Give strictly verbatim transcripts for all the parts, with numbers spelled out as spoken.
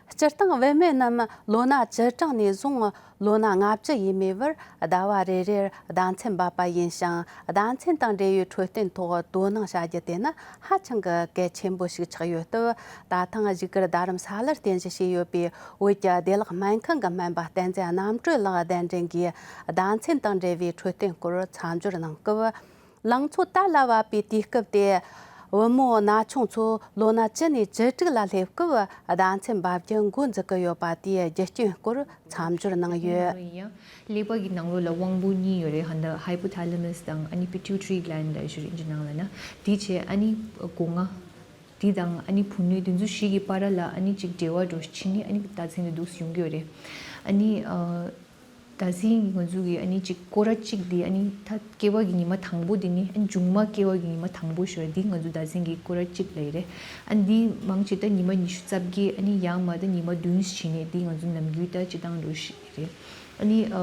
སྤྱིར་བཏང་བུད་མེད་རྣམས་ལོ་ན་བཅུ་གྲངས་ནས་བཟུང་ལོ་ན་ལྔ་བཅུ་ཡས་མས་བར་ཟླ་བ་རེ་རེར་ཟླ་མཚན་འབབ་པ་ཡིན་ཞིང་། ཟླ་མཚན་དང་འབྲེལ་བའི་འཕྲོད་བསྟེན་ཐོག་དོ་སྣང་བྱ་རྒྱུ་དེ་ནི་ཧ་ཅང་གི་གལ་ཆེན་པོ་ཞིག་ཆགས་ཡོད་སྟབས། ད་ཐེངས་བཞུགས་སྒར་རྡ་རམ་ས་ལར་རྟེན་གཞི་བྱས་ཡོད་པའི་བོད་ཀྱི་བདེ་བླག་སྨན་ཁང་གི་སྨན་པ་བསྟན་འཛིན་རྣམ་གྲོལ་ལགས་གདན་འདྲེན་གྱིས། ཟླ་མཚན་དང་འབྲེལ་བའི་འཕྲོད་བསྟེན་སྐོར་མཚམས་སྦྱོར་གནང་སྐབས། ལང་ཚོ་དར་ལ་བབས་པའི་དུས་སྐབས་དེ། བུ་མོ་ན་ཆུང་ཚོ་ལོ་ན་བཅུ་ནས་བཅུ་དྲུག་ལ་སླེབས་སྐབས་ཟླ་མཚན་འབབ་རྒྱུ་འགོ་འཛུགས་ཀྱི་ཡོད་པ་དེའི་རྒྱུ་རྐྱེན་སྐོར་མཚམས་སྦྱོར་གནང་ཡོད། ཡིན་ཡང་ཀླད་པ་གི་ནང་ལོགས་ལ་དབང་པོ་གཉིས་ཡོད་རེད། ཧ་འདི་Hypothalamus་དང་ཨ་ནི་Pituitary Gland་ལབ་ཞིག་རེད། འཇི་ནང་ལ་ན་དེ་བྱས་ཨ་ནི་སྒོ་ང་དེ་དང་ཨ་ནི་བུ་སྣོད་དེ་ཚོ་བཞི་གི་བར་ལ་ཨ་ནི་ཅིག་འབྲེལ་བ་འགྲོ་ཕྱིན་ནི་ཨ་ནི་ཟླ་མཚན་དེ་འདུག་ཡོང་གི་ཡོད་རེད། ཨ་ནི་ཨ། ཟླ་མཚན་ང་ཚོ་གི་ཨ་ནི་གཅིག་སྐོར་ར་གཅིག་དེ་ཨ་ནི་ད་སྐྱེ་བ་གི་ཉི་མ་དང་པོ་དེ་ནི་ཨ་ནི་མཇུག་མ་སྐྱེ་བ་གི་ཉི་མ་དང་པོ་ཞུ་བ་དེ་ང་ཚོ་ཟླ་མཚན་གི་སྐོར་ར་གཅིག་ལབ་ཡི་རེད། ཨ་ནི་དེ་མང་ཆེ་ད་ཉི་མ་ཉི་ཤུ་རྩ་བརྒྱད་ཨ་ནི་ཡར་མར་ད་ཉི་མ་བདུན་བྱས་ནས་དེ་ང་ཚོ་ནམ་རྒྱུན་ད་སྤྱི་བཏང་འགྲོ་ཞིག་རེད། ཨ་ནི་ཨ་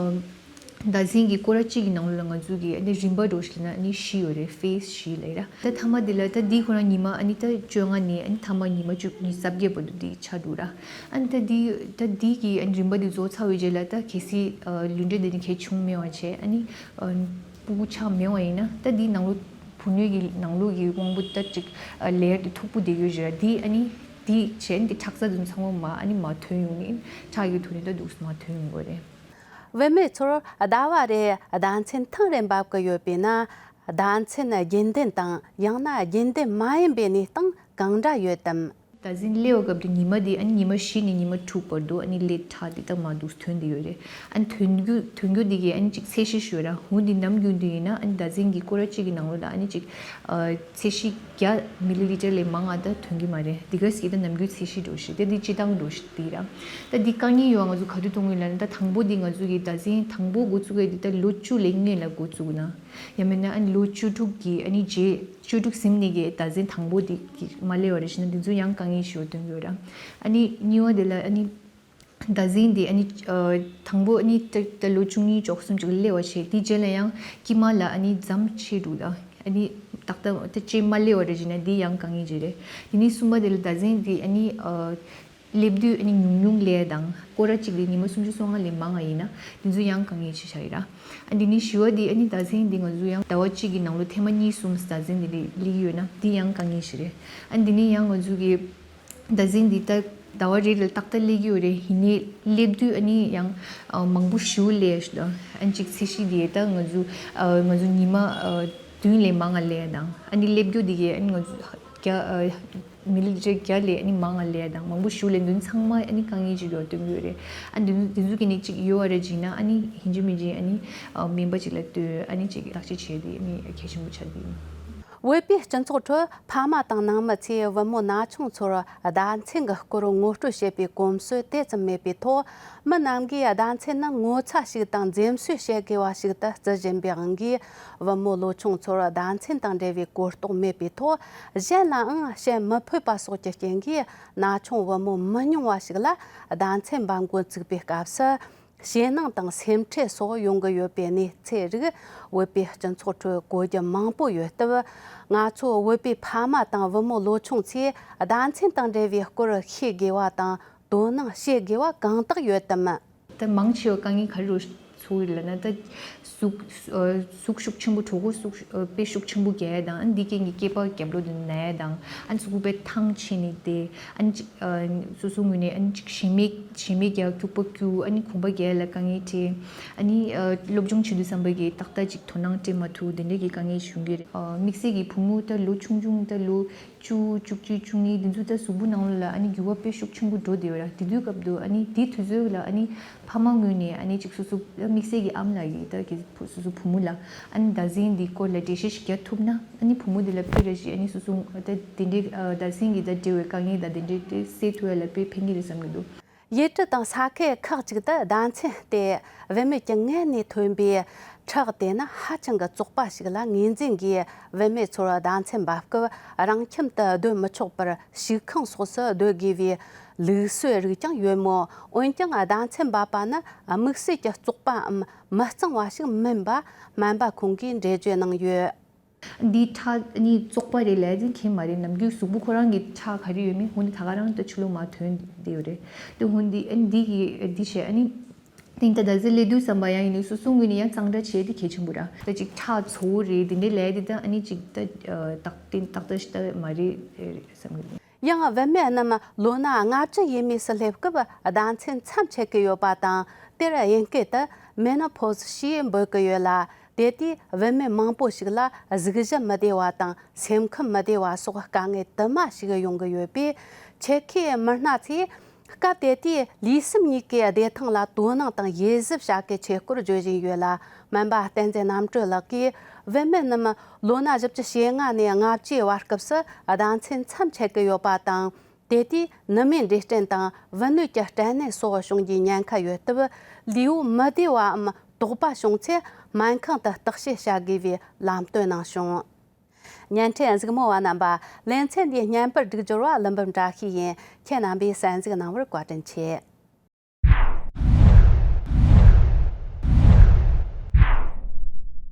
ཟླ་མཚན་གི་སྐོར་ར་གཅིག་གི་ནང་ལོགས་ལ་ང་ཚོ་གི་ཨ་ནི་རིམ་པ་འགྲོ་ཞིག་ལ་ན་ཨ་ནི་བཞི་ཡོད་རེད། Phase་བཞི་ལབ་ཡི་ར། ད་མཐའ་མ་དེ་ལ་ད་འདི་ཁོ་རང་ཉི་མ་ཨ་ནི་ད་བཅོ་ལྔ་ནས་ཨ་ནི་མཐའ་མ་ཉི་མ་བཅུ་ཉི་ཤུ་རྩ་བརྒྱད་བར་དུ་འདི་ཆགས་འདུག་ར། ཨ་ནི་ད་འདི་ད་འདི་གི་ཨ་ནི་རིམ་པ་འདི་རྫོགས་ཚར་བའི་རྗེས་ལ་ད་གལ་སྲིད་ཨ་ལུས་འབྲེལ་འདི་ནི་གལ་བྱུང་མེད་པ་བྱས་ཨ་ནི་ཨ་སྤུ་གུ་ཆགས་མེད་པ་ཡིན་ན་ད་འདི་ནང་ལོགས་བུ་སྣོད་ཀྱི་ནང་ལོགས་ཀྱི་དབང་པོ་ད་ཅིག་ཨ་layer་འདི་མཐུག་པོ་བསྡད་ཡོད་རེད་ར། འདི་ཨ་ནི་འདི་བྱས་ཨ་ནི་འདི་ཁྲག་རྩ་འདི་ཚང་མ་མར་ཨ་ནི་མར་ཐོན་ཡོང་ནས་ཁྲག་གི་ཐོག་ནས་ད་འདུག་སེ་མར་ཐོན་ཡོང་གི་རེད། བུད་མེད་ཚོར་ཟླ་བ་རེར་ཟླ་མཚན་ཐེངས་རེ་འབབ་ཀྱི་ཡོད་པས་ན། ཟླ་མཚན་རྒྱུན་ལྡན་དང་ཡང་ན་རྒྱུན་ལྡན་མ་ཡིན་པའི་གནས་སྟངས་གང་འདྲ་ཡོད་དམ། ཟླ་མཚན་སླེབས་པའི་སྐབས་དུ་ཉི་མ་དེ་ཨ་ནི་ཉི་མ་བཞི་ནས་ཉི་མ་དྲུག་བར་དུ་ཨ་ནི་ཀླད་ཁྲག་དེ་ད་མར་འདུག་སེ་ཐོན་བསྡད་ཡོད་རེད། ཨ་ནི་ཐོན་རྒྱུ་ཐོན་རྒྱུ་དེ་གའི་ཨ་ནི་གཅིག་ཚད་གཞི་ཞུ་ར། འོ་འདི་ནམ་རྒྱུན་དུ་ཡིན་ན་ཨ་ནི་ཟླ་མཚན་གྱི་སྐོར་ར་གཅིག་གི་ནང་ལོགས་ལ་ཨ་ནི་གཅིག་ཨ་ཚད་གཞི་བརྒྱ་མི་ལི་ལི་ཊར་ལས་མང་ང་ད་ཐོན་གྱི་མ་རེད། འདི་ག་སི་ད་ནམ་རྒྱུན་ཚད་གཞི་འགྲོ་ཞིག་དེ་འདི་སྤྱི་བཏང་འགྲོ་ཞིག་དེ་ར། ད་འདི་དཀའ་ངལ་ཡོད་ང་ཚོ་ག་དུས་གཏོང་གི་ལབ་ན། ད་དང་པོ་འདི་ང་ཚོ་གི་ཟླ་མཚན་དང་པོ་འགོ་བཙུགས་ཡ་འདི་ད་ལོ་བཅུ་ལས་སྔོན་ལ་འགོ་བཙུགས་ན། ཡང་མིན་ན་ཨ་ནི་ལོ་བཅུ་དྲུག་གི་ཨ་ནི་རྗེས་བཅུ་དྲུག་ཟིན་ནས་གི་ཟླ་མཚན་དང་པོ་འདི་གི་མ་སླེབས་པ་རེད་ཞེ་ན་འདི་ཚོ་ཡང་དཀའ་ངལ་ཞིག་སྟོན་གྱི་ཡོད་ར། ཨ་ནི་གཉིས་པ་འདི་ལ་ཨ་ནི་ཟླ་མཚན་འདི་ཨ་ནི་ཨ་དང་པོ་ཨ་ནི་ད་ད་ལོ་བཅུ་གཉིས་བཅུ་གསུམ་ཅིག་སླེབས་པ་བྱས། དེ་རྗེས་ལ་ཡང་དཀྱིལ་མ་ལ་ཨ་ནི་མཚམས་ཆད་འདུག་ད་ཨ་ནི་ཏག་ཏག་ད་ཅེས་མ་སླེབས་པ་རེད་ཞེ་ན་འདི་ཡང་དཀའ་ངལ་ཅིག་རེད། དེ་ནས་གསུམ་པ་འདི་ལ་ཟླ་མཚན་འདི་ཨ་ནི་ཨ། སླེབས་དུས་ཨ་ནི་ཉུང་ཉུང་ལས་དང་སྐོར་ར་གཅིག་ལས་ཉི་མ་སུམ་ཅུ་སོ་ལྔ་ལས་མང་ང་ཡིན་ན་འདི་ཚོ་ཡང་དཀའ་ངལ་ཆེ་ཤ་ཡིན་ར། ཨ་འདི་ནི་བཞི་བ་འདི་ཨ་ནི་ཟླ་མཚན་འདི་ང་ཚོ་ཡང་ཟླ་བ་གཅིག་གི་ནང་ལོ་ཐེངས་མ་གཉིས་གསུམ་ཟླ་མཚན་འདི་ལི་ལི་ཡོད་ན་འདི་ཡང་དཀའ་ངལ་ཞིག་རེད། ཨ་འདི་ནི་ཡང་ང་ཚོ་གི་ཟླ་མཚན་འདི་ད་ཟླ་བ་རེ་ལ་ཏག་ཏག་སླེབས་ཀྱི་ཡོད་རེད། ཡིན་ནའི་སླེབས་དུས་ཨ་ནི་ཡང་ཨ་མང་པོ་ཞུ་ལས་ཞུ་ལ་ཨ་ནི་གཅིག་ཚད་གཞི་འདི་ད་ང་ཚོ་ཨ་ང་ཚོ་ཉི་མ་ཨ་བདུན་ལས་མང་ང་སླེབས་དང་ཨ་ནི་སླེབས་རྒྱུ་འདི་གས་ཨ་ནི་ང་ཚོ་བརྒྱ་ཨ། མི་ལི་ཊར་བརྒྱ་ལས་ཨ་ནི་མང་ང་ལས་དང་མང་པོ་ཞུ་ལས་འདུན་ཚང་མ་ཨ་ནི་དཀའ་ངལ་ཅིག་ཡོད་སྟོན་གྱི་ཡོད་རེད། ཨ་འདི་འདི་ཚོ་གི་ནི་ཅིག་ཡོད་བ་རེད་ཅིག་ན་ཨ་ནི་ཡིན་གཅིག་མིན་གཅིག་ཨ་ནི་ཨ་སྨན་པ་ཅིག་ལ་ལྟོས་ཨ་ནི་ཅིག་བརྟག་དཔྱད་བྱས་ཏེ་ཨ་ནི་གལ་ཆེན་པོ་ཆགས་ཀྱི་ཡིན། བོད་པའི་སྤྱི་ཚོགས་ཁྲོད་ཕ་མ་དང་ནང་མི་ཚོས་བུ་མོ་ན་ཆུང་ཚོར་ཟླ་མཚན་གྱི་སྐོར་ངོ་སྤྲོད་བྱེད་པའི་གོམས་སྲོལ་དེ་ཙམ་མེད་པའི་ཐོག་མི་རྣམས་ཀྱིས་ཟླ་མཚན་ནི་ངོ་ཚ་ཞིག་དང་འཛེམ་ཟོན་བྱེད་དགོས་པ་ཞིག་ཏུ་བརྩི་བཞིན་པའི་དབང་གིས། བུ་མོ་ལོ་ཆུང་ཚོར་ཟླ་མཚན་དང་འབྲེལ་བའི་གོ་རྟོགས་མེད་པའི་ཐོག་གཞན་ལའང་བཤད་མི་ཕོད་པ་སོགས་ཀྱི་རྐྱེན་གྱིས་ན་ཆུང་བུ་མོ་མི་ཉུང་བ་ཞིག་ལ་ཟླ་མཚན་འབབ་འགོ་ཚུགས་པའི་སྐབས་སུ་ཞེད་སྣང་དང་སེམས་ཁྲལ་སོགས་ཡོང་གི་ཡོད་པའི་གནས་ཚུལ་རིགས་བོད་པའི་སྤྱི་ཚོགས་ཁྲོད་གོ་རྒྱུ་མང་པོ་ཡོད་སྟབས། ང་ཚོ་བོད་པའི་ཕ་མ་དང་བུ་མོ་ལོ་ཆུང་ཚོས་ཟླ་མཚན་དང་འབྲེལ་བའི་སྐོར་ཤེས་དགོས་པ་དང་དོ་སྣང་བྱེད་དགོས་པ་གང་དག་ཡོད་དམ། ད་མང་ཆེ་བ་དཀའ་ངལ་ག་རེ་རུ་ཚོགས་ཡོད་ལབ་ན། ད་ཟུག་ཨ་ཟུག་ཤུགས་ཆེན་པོ་གྲོད་ཁོག་ཟུག་ཨ་དཔེ་ཤུགས་ཆེན་པོ་རྒྱག་ཡ་དང་། ཨ་འདི་གས་ཀྱི་སྐེད་པ་རྒྱབ་ལོགས་དེ་ན་ཡ་དང་། ཨ་ཟུག་པའི་ཐང་ཆད་ནས་བསྡད། ཨ་ཅིག་ཨ་སོ་སོ་ངོས་ནས་ཨ་ཅིག་ཞེ་མེར་ཞེ་མེར་རྒྱག་སྐྱུག་པ་སྐྱུག་ཨ་ནི་གོམ་པ་རྒྱག་ཡ་ལ་དཀའ་ངལ་འཕྲད། ཨ་ནི་ཨ་སློབ་སྦྱོང་བྱེད་དུས་ཙམ་པ་གི་ཏག་ཏག་ཅིག་དོ་སྣང་སྤྲད་མ་ཐུབ་དེ་འདྲས་ཀྱི་དཀའ་ངལ་བྱུང་གི་རེད། ཨ་དམིགས་བསལ་གྱི་བུ་མོ་ད་ལོ་ཆུང་ཆུང་ད་ལོ་བཅུ་བཅུ་གཅིག་བཅུ་གཉིས་འདི་ཚོ་ད་གཟུགས་པོ་ནང་ལོགས་ལ་ཨ་ནི་འགྱུར་བ་དཔེ་ཤུགས་ཆེན་པོ་འགྲོ་བསྡད་ཡོད་ར། དེ་དུས་སྐབས་དུ་ཨ་ནི་དེ་དུས་ཚོད་ལ་ཨ་ནི་ཕ་མ་ངོས་ནས་ཨ་ནི་ཅིག་སོ་སོ་དམིགས་བསལ་གྱི་ཨ་མ་ལགས་ཀྱིས་ད་གི་སོ་སོ་བུ་མོ་ལ་ཨ་ནི་ཟླ་མཚན་འདི་སྐོར་ལ་འགྲེལ་བཤད་ཞིག་རྒྱག་ཐུབ་ན་ཨ་ནི་བུ་མོ་འདི་ལ་དཔེ་རེ་ཞིག་ཨ་ནི་སོ་སོ་ད་དེ་འདྲའི་ཨ་ཟླ་མཚན་གྱི་ད་འབྲེལ་བའི་དཀའ་ངལ་ད་དེ་འདྲའི་དེ་སེལ་ཐུབ་ཡ་ལ་དཔེ་ཕན་གྱི་རེད་བསམ་གྱི་འདུག། ཡུལ་གྲུ་དང་ས་ཁུལ་ཁག་ཅིག་ཏུ་ཟླ་མཚན་སྟེ་བུད་མེད་ཀྱི་མངལ་ནས་ཐོན་པའི་ཁྲག་དེ་ནི་ཧ་ཅང་གི་བཙོག་པ་ཞིག་ལ། ངོས་འཛིན་གྱིས་བུད་མེད་ཚོར་ཟླ་མཚན་འབབ་སྐབས་རང་ཁྱིམ་དུ་སྡོད་མི་ཆོག་པར་ཕྱུགས་ཁང་སོགས་སུ་སྡོད་དགོས་པའི་ལུགས་སྲོལ་རིགས་ཀྱང་ཡོད་མོད། འོན་ཀྱང་ཟླ་མཚན་འབབ་པ་ནི་དམིགས་བསལ་གྱི་བཙོག་པའམ་མི་གཙང་བ་ཞིག་མིན་པ་སྨན་པ་ཁོང་གིས་འགྲེལ་བརྗོད་གནང་ཡོད། འདི་ཁྲག་ནི་བཙོག་པ་རེད་ལབ་ཡ་དེ་མཁྱེན་མ་རེད། ནམ་རྒྱུན་གཟུགས་པོ་ཁོ་རང་གི་ཁྲག་ག་རེ་ཡོད་མེད་ཧུ་ནི་ད་ག་རང་ད་ཕྱི་ལོགས་མར་ཐོན་བསྡད་ཡོད་རེད། དེ་ཧུ་འདི་ཨ་ནི་འདི་གི་འདི་བྱས་ཨ་ནི། དེང་ད་ད་ཟི་ལས་དུས་བསམ་པ་ཡང་ཡིན་ནི་སོ་སོ་ངོས་ནས་ཡང་གཙང་སྦྲ་བྱས་ཏེ་གལ་ཆེན་པོ་ར། ད་ཅིག་ཁྲག་ཚོ་བོ་རེད་དེ་འདྲའི་ལས་དེ་ད་ཨ་ནི་ཅིག་ད་ཏག་ཏིན་ཏག་ཏག་ཞིག་ད་མ་རེད་རེད་བསམ་གི་འདུག། ཡང་བུད་མེད་རྣམས་ལོ་ན་ལྔ་བཅུ་ཡས་མས་སུ་སླེབས་སྐབས་ཟླ་མཚན་མཚམས་ཆད་ཀྱི་ཡོད་པ་དང་དེར་དབྱིན་སྐད་དུ་མེ་ནོ་ཕོ་ཟི་ཞེས་འབོད་ཀྱི་ཡོད་ལ། དེ་དུས་བུད་མེད་མང་པོ་ཞིག་ལ་གཟུགས་གཞི་མི་བདེ་བ་དང་སེམས་ཁམས་མི་བདེ་བ་སོགས་དཀའ་ངལ་དུ་མ་ཞིག་ཡོང་གི་ཡོད་པས། ཆེད་མཁས་མི་སྣ་ཚོས་སྐབས་དེ་དུས་ལུས་སེམས་གཉིས་ཀའི་བདེ་ཐང་ལ་དོ་སྣང་དང་དབྱེ་ཞིབ་བྱ་གལ་ཆེ་སྐོར་བརྗོད་བཞིན་ཡོད་ལ། སྨན་པ་བསྟན་འཛིན་རྣམ་གྲོལ་ལགས་ཀྱིས་བུད་མེད་རྣམས་ལོ་ན་བཞི་བཅུ་ཞེ་ལྔ་ནས་ལྔ་བཅུའི་བར་སྐབས་སུ་ཟླ་མཚན་མཚམས་ཆད་ཀྱི་ཡོད་པ་དང་། དེ་དུས་ནུ་མའི་འབྲས་སྐྲན་དང་བུ་སྣོད་ཀྱི་སྐྲན་ནད་སོགས་བྱུང་རྒྱུའི་ཉེན་ཁ་ཡོད་སྟབས། ལུས་པོ་མི་བདེ་བའམ་དོགས་པ་བྱུང་ཚེ་སྨན་ཁང་དུ་བརྟག་དཔྱད་བྱ་དགོས་པའི་ལམ་སྟོན་གནང་བྱུང་། བརྙན་འཕྲིན་གཟིགས་མོ་བ་རྣམ་པ། ལེ་ཚན་འདིའི་བརྙན་པར་སྒྲིག་སྦྱོར་བ་ཀླུ་འབུམ་བཀྲ་ཤིས་ཡིན། ཁྱེད་རྣམ་པས་གསན་གཟིགས་གནང་བར་བཀའ་དྲིན་ཆེ།